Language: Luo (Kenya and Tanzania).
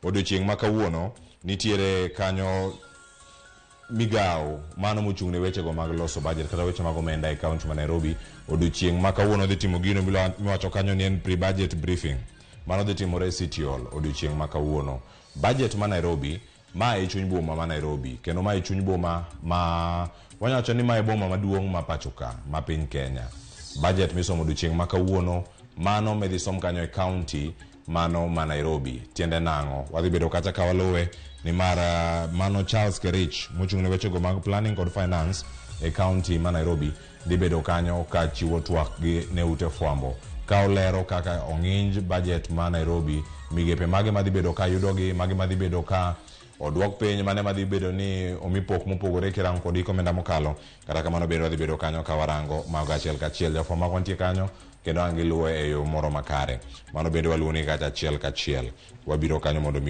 Odiochieng' ma kawuono nitiere kanyo migawo mano mochung' ne wechego mag loso budget kata weche mag omenda e kaunti ma Nairobi. Odiochieng' ma kawuono dhi timo gino miwacho kanyo ni en pre-budget briefing. Mano dhi timore e City Hall odiochieng' ma kawuono. Budget ma Nairobi, ma e chuny boma ma Nairobi kendo ma e chuny boma ma wanyalo wacho ni ma e boma maduong' ma pacho ka ma piny Kenya. Budget misomo odiochieng' ma kawuono mano midhi som kanyo e kaunti mano ma Nairobi. Tiende nang'o? Wadhi bedo kacha ka waluwe nimar mano Charles Kerich mochung' ne wechego mag planning kod finance e kaunti ma Nairobi dhi bedo kanyo ka chiwo twak gi ne ute fwambo ka olero kaka ong'inj budget ma Nairobi, migepe mage madhi bedo ka yudogi, mage madhi bedo ka oduok piny, mane madhi bedo ni omi pok mopogore kirango kod hik omenda mokalo. Kata kamano bende wadhi bedo kanyo ka warango mago achiel kachiel. Jafwambo magwa nitie kanyo kendo ang' giluwe e yo moro makare. Mano bende waluwo ni kacha achiel kachiel. Wabiro kanyo mondo mi